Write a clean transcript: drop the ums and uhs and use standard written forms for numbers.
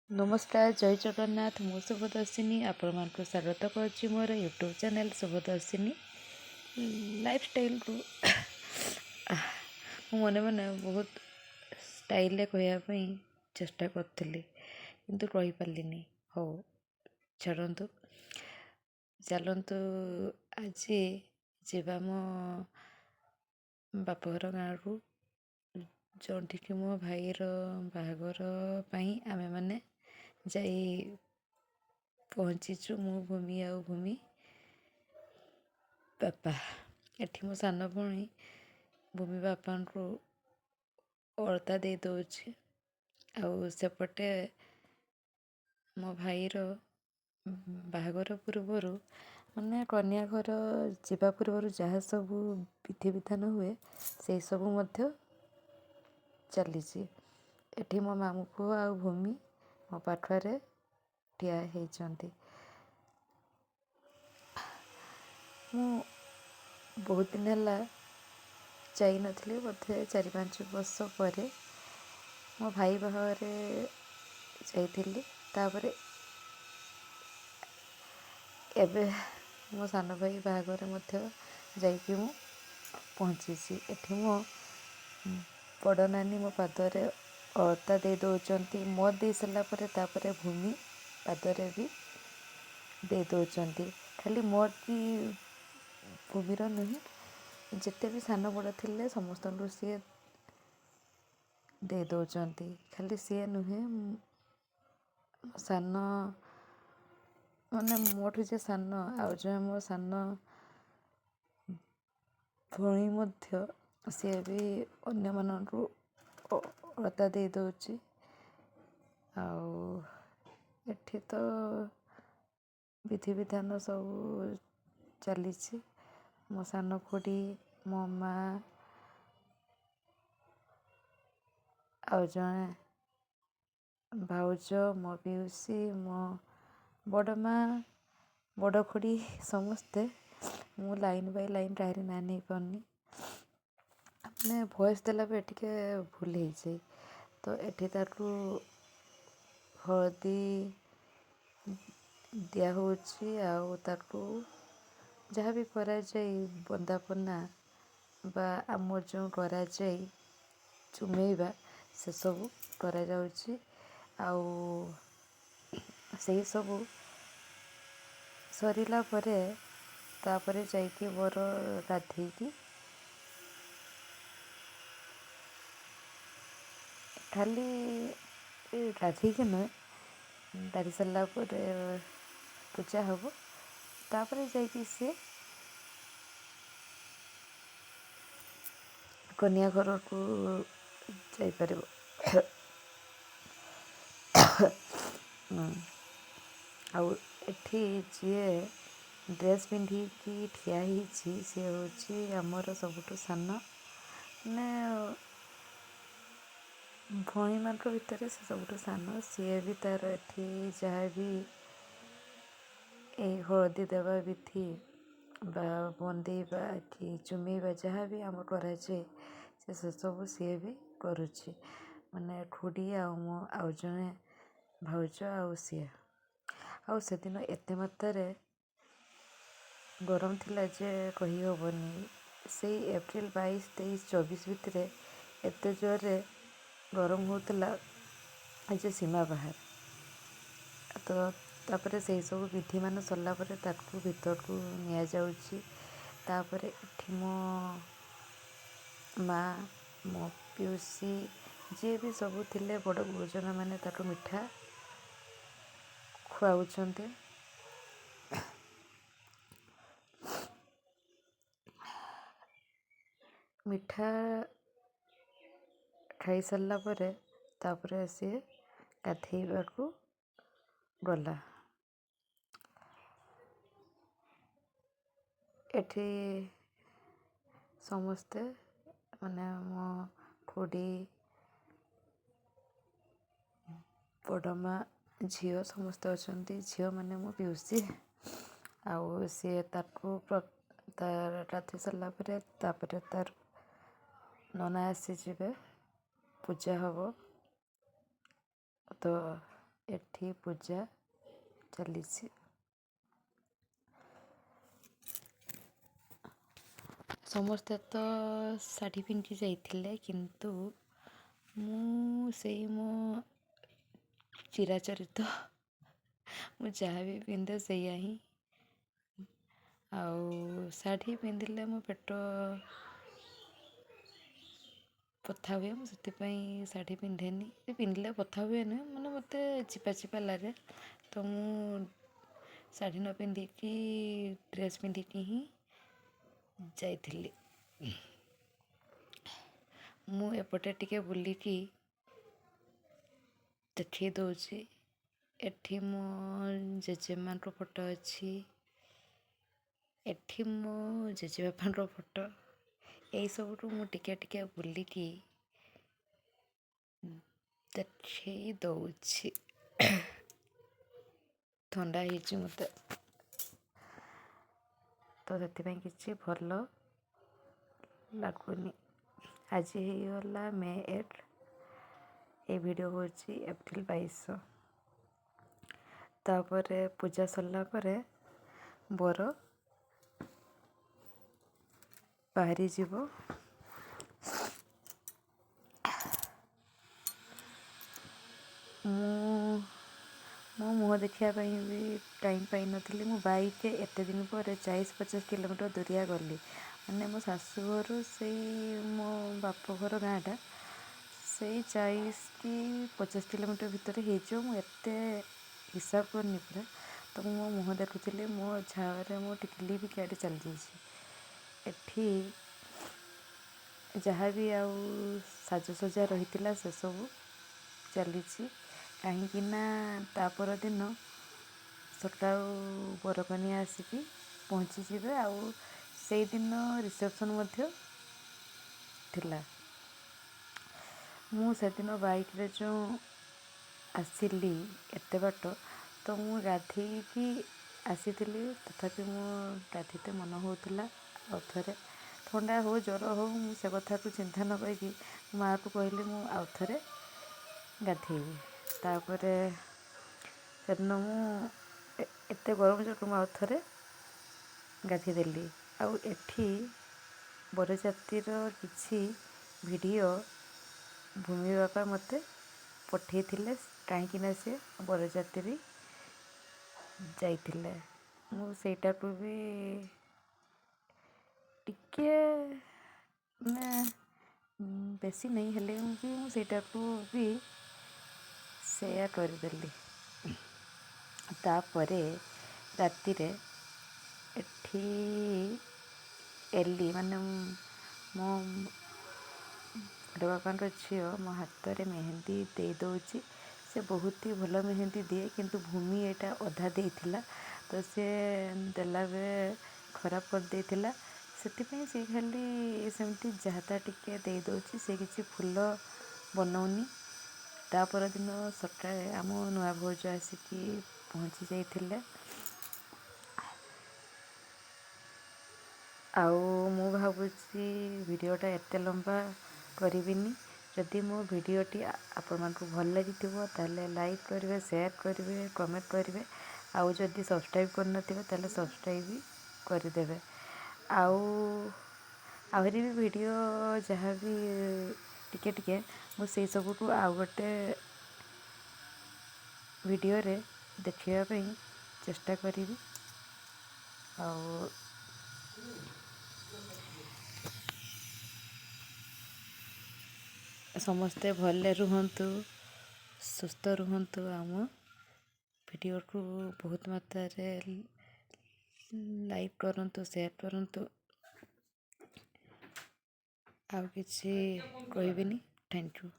ନମସ୍କାର, ଜୟ ଜଗନ୍ନାଥ। ମୁଁ ଶୁଭଦର୍ଶିନୀ ଆପଣମାନଙ୍କୁ ସ୍ୱାଗତ କରୁଛି ମୋର ୟୁଟ୍ୟୁବ୍ ଚ୍ୟାନେଲ୍ ଶୁଭଦର୍ଶିନୀ ଲାଇଫଷ୍ଟାଇଲ୍କୁ। ମୁଁ ମନେ ମନେ ବହୁତ ଷ୍ଟାଇଲ୍ରେ କହିବା ପାଇଁ ଚେଷ୍ଟା କରୁଥିଲି, କିନ୍ତୁ କହିପାରିଲିନି। ହଉ ଛାଡ଼ନ୍ତୁ, ଚାଲନ୍ତୁ ଆଜି ଯିବା ମୋ ବାପଘର ଗାଁକୁ, ଯେଉଁଠିକି ମୋ ଭାଇର ବାହାଘର ପାଇଁ ଆମେମାନେ ଯାଇ ପହଞ୍ଚିଛୁ, ମୁଁ, ଭୂମି ଆଉ ଭୂମି ବାପା। ଏଠି ମୋ ସାନ ଭଉଣୀ ଭୂମି ବାପାଙ୍କୁ ଅଳତା ଦେଇ ଦେଉଛି, ଆଉ ସେପଟେ ମୋ ଭାଇର ବାହାଘର ପୂର୍ବରୁ, ମାନେ କନ୍ୟା ଘର ଯିବା ପୂର୍ବରୁ ଯାହା ସବୁ ବିଧିବିଧାନ ହୁଏ, ସେଇ ସବୁ ମଧ୍ୟ ଚାଲିଛି। ଏଠି ମୋ ମାମୁଁ ପୁଅ ଆଉ ଭୂମି ମୋ ପାଖରେ ଠିଆ ହେଇଛନ୍ତି। ମୁଁ ବହୁତ ଦିନ ହେଲା ଯାଇନଥିଲି, ବୋଧେ 4-5 ବର୍ଷ ପରେ ମୋ ଭାଇ ବାହାଘରରେ ଯାଇଥିଲି। ତାପରେ ଏବେ ମୋ ସାନ ଭାଇ ବାହାଘରରେ ମଧ୍ୟ ଯାଇକି ମୁଁ ପହଞ୍ଚିଛି। ଏଠି ମୋ ବଡ଼ ନାନୀ ମୋ ପାଦରେ ଅଳତା ଦେଇ ଦେଉଛନ୍ତି। ମୋର ଦେଇ ସାରିଲା ପରେ ତାପରେ ଭୂମି ପାଦରେ ବି ଦେଇ ଦେଉଛନ୍ତି। ଖାଲି ମୋର କି ଭୂମିର ନୁହେଁ, ଯେତେ ବି ସାନ ବଡ଼ ଥିଲେ ସମସ୍ତଙ୍କୁ ସିଏ ଦେଇ ଦେଉଛନ୍ତି। ଖାଲି ସିଏ ନୁହେଁ, ସାନ ମାନେ ମୋଠୁ ଯିଏ ସାନ, ଆଉ ଜଣେ ମୋ ସାନ ଭଉଣୀ ମଧ୍ୟ, ସିଏ ବି ଅନ୍ୟମାନଙ୍କୁ ଅଳତା ଦେଇ ଦେଉଛି। ଆଉ ଏଠି ତ ବିଧିବିଧାନ ସବୁ ଚାଲିଛି। ମୋ ସାନ ଖୁଡ଼ି, ମୋ ମା' ଆଉ ଜଣେ ଭାଉଜ, ମୋ ପିଉସୀ, ମୋ ବଡ଼ ମା', ବଡ଼ ଖୁଡ଼ି, ସମସ୍ତେ। ମୁଁ ଲାଇନ୍ ବାଇ ଲାଇନ୍ କାହାରି ନାଁ ନେଇପାରୁନି, ମାନେ ଭଏସ୍ ଦେଲା ବେଳେ ଟିକେ ଭୁଲ ହେଇଯାଏ। ତ ଏଠି ତାକୁ ହଳଦୀ ଦିଆହେଉଛି, ଆଉ ତାକୁ ଯାହା ବି କରାଯାଏ, ବନ୍ଦାପନା ବା ଆମର ଯେଉଁ କରାଯାଏ ଚୁମେଇବା, ସେସବୁ କରାଯାଉଛି। ଆଉ ସେଇ ସବୁ ସରିଲା ପରେ ତାପରେ ଯାଇକି ବର ଗାଧେଇକି, ଖାଲି ଗାଧେଇକି ନୁହେଁ, ଗାଧେଇ ସାରିଲା ପରେ ପୂଜା ହେବ, ତାପରେ ଯାଇକି ସିଏ କନ୍ୟା ଘରକୁ ଯାଇପାରିବ। ଆଉ ଏଠି ଯିଏ ଡ୍ରେସ୍ ପିନ୍ଧିକି ଠିଆ ହେଇଛି, ସିଏ ହେଉଛି ଆମର ସବୁଠୁ ସାନ, ମାନେ ଭଉଣୀମାନଙ୍କ ଭିତରେ ସେ ସବୁଠୁ ସାନ। ସିଏ ବି ତା'ର ଏଠି ଯାହା ବି ଏଇ ହଳଦୀ ଦେବା ବିଧି ବା ବନ୍ଦେଇବା କି ଚୁମେଇବା ଯାହା ବି ଆମର କରାଯାଏ, ସେ ସେସବୁ ସିଏ ବି କରୁଛି। ମାନେ ଖୁଡ଼ି ଆଉ ମୋ ଆଉ ଜଣେ ଭାଉଜ ଆଉ ସିଏ। ଆଉ ସେଦିନ ଏତେ ମାତ୍ରାରେ ଗରମ ଥିଲା ଯେ କହିହେବନି। ସେଇ ଏପ୍ରିଲ 22, 23, 24 ଭିତରେ ଏତେ ଜୋରରେ ଗରମ ହେଉଥିଲା ଯେ ସୀମା ବାହାରେ। ତ ତାପରେ ସେଇ ସବୁ ବିଧିମାନ ସରିଲା ପରେ ତାକୁ ଭିତରକୁ ନିଆଯାଉଛି। ତାପରେ ଏଠି ମୋ ମା', ମୋ ପିଉସୀ, ଯିଏ ବି ସବୁ ଥିଲେ ବଡ଼ ଗୁରୁଜନ ମାନେ, ତାକୁ ମିଠା ଖୁଆଉଛନ୍ତି। ମିଠା ଖାଇସାରିଲା ପରେ ତାପରେ ସିଏ ଗାଧେଇବାକୁ ଗଲା। ଏଠି ସମସ୍ତେ, ମାନେ ମୋ ଖୁଡ଼ି, ବଡ଼ ମା' ଝିଅ ସମସ୍ତେ ଅଛନ୍ତି। ଝିଅମାନେ ମୋ ପିଉସୀ। ଆଉ ସିଏ ତାକୁ ଗାଧେଇ ସାରିଲା ପରେ ତାପରେ ତାର ନନା ଆସିଯିବେ, ପୂଜା ହେବ। ତ ଏଠି ପୂଜା ଚାଲିଛି। ସମସ୍ତେ ତ ଶାଢ଼ୀ ପିନ୍ଧି ଯାଇଥିଲେ, କିନ୍ତୁ ମୁଁ ସେଇ ମୋ ଚିରାଚରିତ, ମୁଁ ଯାହା ବି ପିନ୍ଧେ ସେଇଆ ହିଁ। ଆଉ ଶାଢ଼ୀ ପିନ୍ଧିଲେ ମୋ ପେଟ ବଥା ହୁଏ, ମୁଁ ସେଥିପାଇଁ ଶାଢ଼ୀ ପିନ୍ଧେନି। ପିନ୍ଧିଲେ ବଥା ହୁଏ ନୁହେଁ, ମାନେ ମୋତେ ଚିପା ଚିପା ଲାଗେ। ତ ମୁଁ ଶାଢ଼ୀ ନ ପିନ୍ଧିକି ଡ୍ରେସ୍ ପିନ୍ଧିକି ହିଁ ଯାଇଥିଲି। ମୁଁ ଏପଟେ ଟିକେ ବୁଲିକି ଦେଖେଇ ଦେଉଛି। ଏଠି ମୋ ଜେଜେମାଙ୍କ ଫଟୋ ଅଛି, ଏଠି ମୋ ଜେଜେବାପାଙ୍କ ଫଟୋ। ଏଇସବୁକୁ ମୁଁ ଟିକେ ଟିକେ ବୁଲିକି ଦେଖେଇ ଦେଉଛି। ଥଣ୍ଡା ହେଇଛି ମୋତେ ତ, ସେଥିପାଇଁ କିଛି ଭଲ ଲାଗୁନି। ଆଜି ହେଇଗଲା ମେ 8, ଏ ଭିଡ଼ିଓ ହେଉଛି ଏପ୍ରିଲ 22। ତାପରେ ପୂଜା ସରିଲା ପରେ ବର ବାହାରିଯିବ। ମୁଁ ମୋ ମୁହଁ ଦେଖିବା ପାଇଁ ବି ଟାଇମ୍ ପାଇନଥିଲି। ମୁଁ ବାଇକ୍ରେ ଏତେ ଦିନ ପରେ 40-50 କିଲୋମିଟର ଦୂରିଆ ଗଲି, ମାନେ ମୋ ଶାଶୁଘରୁ ସେଇ ମୋ ବାପଘର ଗାଁଟା ସେଇ 40 କି 50 କିଲୋମିଟର ଭିତରେ ହେଇଯିବ, ମୁଁ ଏତେ ହିସାବ କରିନି ପୁରା। ତ ମୁଁ ମୋ ମୁହଁ ଦେଖୁଥିଲି, ମୋ ଝାଳରେ ମୋ ଟିକିଲି ବି କୁଆଡ଼େ ଚାଲିଯାଇଛି। ଏଠି ଯାହା ବି ଆଉ ସାଜସଜ୍ଜା ରହିଥିଲା ସେସବୁ ଚାଲିଛି, କାହିଁକିନା ତା ପରଦିନ ସକାଳୁ ବରକନ୍ୟା ଆସିକି ପହଞ୍ଚିଯିବେ, ଆଉ ସେଇଦିନ ରିସେପସନ୍ ମଧ୍ୟ ଥିଲା। ମୁଁ ସେଦିନ ବାଇକ୍ରେ ଯେଉଁ ଆସିଲି ଏତେ ବାଟ, ତ ମୁଁ ଗାଧେଇକି ଆସିଥିଲି, ତଥାପି ମୁଁ ଗାଧେଇତେ ମନ ହେଉଥିଲା ଆଉ ଥରେ। ଥଣ୍ଡା ହଉ, ଜ୍ୱର ହଉ, ମୁଁ ସେ କଥାକୁ ଚିନ୍ତା ନ କରିକି ମାଆକୁ କହିଲି ମୁଁ ଆଉ ଥରେ ଗାଧେଇବି। ତାପରେ ସେଦିନ ମୁଁ ଏତେ ଗରମ ଯୋଗୁଁ ମୁଁ ଆଉ ଥରେ ଗାଧେଇଦେଲି। ଆଉ ଏଠି ବରଯାତ୍ରୀର କିଛି ଭିଡ଼ିଓ ଭୂମି ବାପା ମୋତେ ପଠେଇଥିଲେ, କାହିଁକିନା ସେ ବରଯାତ୍ରୀ ଯାଇଥିଲେ। ମୁଁ ସେଇଟାକୁ ବି ଟିକେ, ମାନେ ବେଶୀ ନେଇ ହେଲେ ବି ମୁଁ ସେଇଟାକୁ ବି ସେୟାର କରିଦେଲି। ତାପରେ ରାତିରେ ଏଠି ଏଲି, ମାନେ ମୋ ବଡ଼ ବାପାଙ୍କ ଝିଅ, ମୋ ହାତରେ ମେହେନ୍ଦି ଦେଇଦେଉଛି। ସେ ବହୁତ ହି ଭଲ ମେହେନ୍ଦି ଦିଏ, କିନ୍ତୁ ଭୂମି ଏଇଟା ଅଧା ଦେଇଥିଲା, ତ ସେ ଦେଲାବେଳେ ଖରାପ କରିଦେଇଥିଲା। ସେଥିପାଇଁ ସେ ଖାଲି ସେମିତି ଯାହା ତାହା ଟିକେ ଦେଇଦେଉଛି, ସେ କିଛି ଫୁଲ ବନଉନି। ତା ପରଦିନ ସକାଳେ ଆମ ନୂଆ ଭାଉଜ ଆସିକି ପହଞ୍ଚି ଯାଇଥିଲେ। ଆଉ ମୁଁ ଭାବୁଛି ଭିଡ଼ିଓଟା ଏତେ ଲମ୍ବା କରିବିନି। ଯଦି ମୋ ଭିଡ଼ିଓଟି ଆପଣମାନଙ୍କୁ ଭଲ ଲାଗିଥିବ, ତାହେଲେ ଲାଇକ୍ କରିବେ, ସେୟାର କରିବେ, କମେଣ୍ଟ କରିବେ, ଆଉ ଯଦି ସବସ୍କ୍ରାଇବ୍ କରିନଥିବେ ତାହେଲେ ସବସ୍କ୍ରାଇବ୍ ବି କରିଦେବେ। ଆଉ ଆହୁରି ବି ଭିଡ଼ିଓ ଯାହା ବି ଟିକେ ଟିକେ ମୁଁ ସେଇ ସବୁକୁ ଆଉ ଗୋଟେ ଭିଡ଼ିଓରେ ଦେଖିବା ପାଇଁ ଚେଷ୍ଟା କରିବି। ଆଉ ସମସ୍ତେ ଭଲରେ ରୁହନ୍ତୁ, ସୁସ୍ଥ ରୁହନ୍ତୁ। ଆମ ଭିଡ଼ିଓକୁ ବହୁତ ମାତ୍ରାରେ ଲାଇକ୍ କରନ୍ତୁ, ସେୟାର କରନ୍ତୁ। ଆଉ କିଛି କହିବିନି। Thank you.